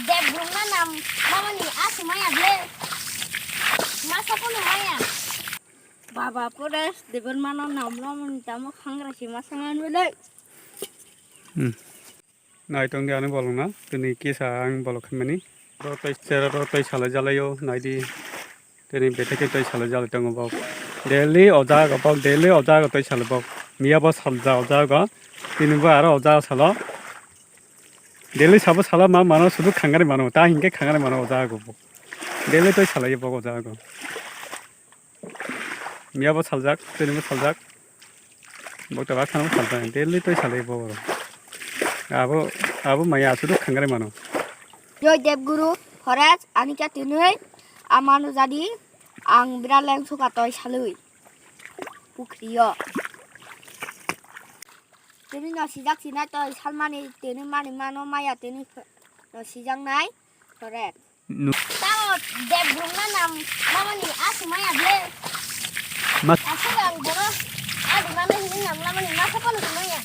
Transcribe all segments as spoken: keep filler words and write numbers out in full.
Debgurungno nam lamani aswk maya ble. Masa phano maya. Baba Pores Debbarmano nam lamani tamo khangra si masa ngan ble. Hmm. Nai tong di ani bolong na, tini kisa ang bolong khaimani. Ro tei sera ro tei salai jalaio, nai di. Tini beteke tei salai jalai tongo bok. Daily o jaga bok, daily o jaga tei salai bok. Miya bo salja o jaga. Tini bo aro o jaga salo. Daily sabo sala ma mano sudu khangari mano, ta hinke khangari mano o jaga bo. Daily tei salai bok o jaga. Miya bo saljak, tini bo saljak. Bok ta bakhan bo saljak. Daily tei salai bok oro. Abo, abo maya sudu khangari mano. Joi Debguru, Forest, ani kya tinui, amano jadi, ang bira leng suka toi salui. Pukriyo. Tini no sijak sinai toi salmani, tini mani mano maya, tini no sijak nai, Forest. Nu- Tao Debgurungno nam lamani aswk maya ble. Mas- Aswk ang bono adi mano hini nam lamani masa phano maya.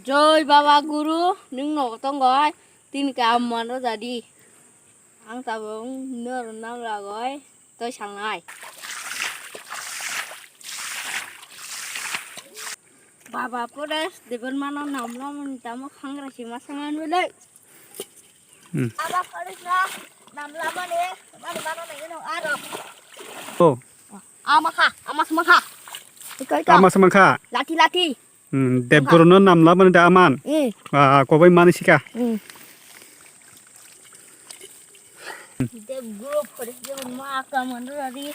Joi Baba Guru, nwng nogo tongoi, tini ka amano jadi. Ang tabung nor nam lagoi. Toi salnai. Baba Pores Debbarmano nam lamani tamo khangra si masa ngan ble. Hmm. Baba Pores no nam lamani, mani mano nai no aro. Oh. Ama kha, ama sma kha. Ikai ka. Ama sma kha. Lati lati. Hmm, Debguru no nam lamani da aman. Eh. Ah, kobai mani sika. Hmm. Debguru Forest Debbarma aka mandu radi.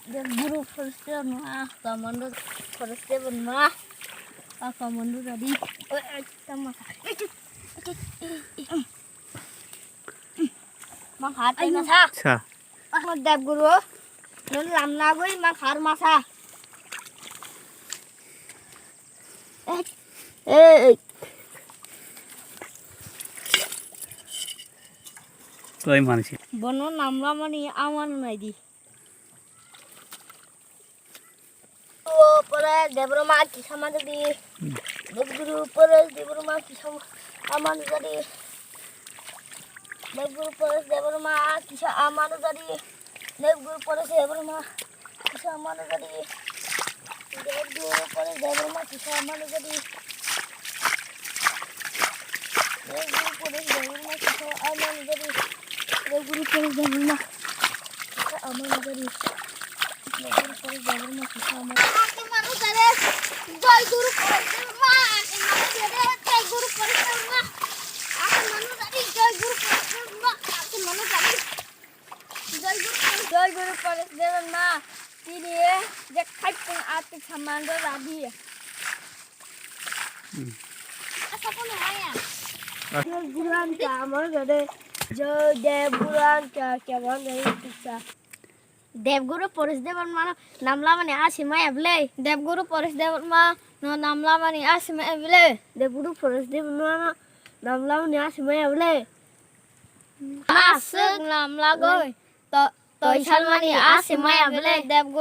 Debguru Forest Debbarma aka mandu Forest Debbarma aka mandu radi. Eh, eh, tama. Mang hat tama sa. Sa. Ahmad Debguru, nun lamna gui mang har masa. Eh, eh. Toi mansi. Bono namla mani awan naidi. Pore Debbarma kisa mani di. Debguru Pores Debbarma kisa amanu jadi. Debguru Pores Debbarma kisa amanu jadi. Debguru Pores Debbarma kisa amanu jadi. Debguru Pores Debbarma kisa amanu jadi. Debguru Pores Debbarma kisa amanu jadi. Debguru Pores Debbarma kisa amanu jadi. Debguru Pores Debbarma kisa amanu. Ake manu jadi. Jai Guru Pores Debbarma. Ake manu jadi. Jai Guru Pores Debbarma. Ake manu jadi. Jai Guru Pores Debbarma. Ake manu jadi. Jai Guru Pores, Jai Guru Pores Debbarma. Tini je khaipung ati saman do jadi. Hmm. Asa kono maya. Ah. Jai Guru Anka amar gade. Jai Dev Guru Anka kya ban rahi pisa. Debguru Pores Debbarmano namlamani asi maya ble. Debguru Pores Debbarmano namlamani asi maya ble. Debguru Pores Debbarmano namlamani asi maya ble. Aswk namlagoi. To-, toi salmani asi maya ble. Debguru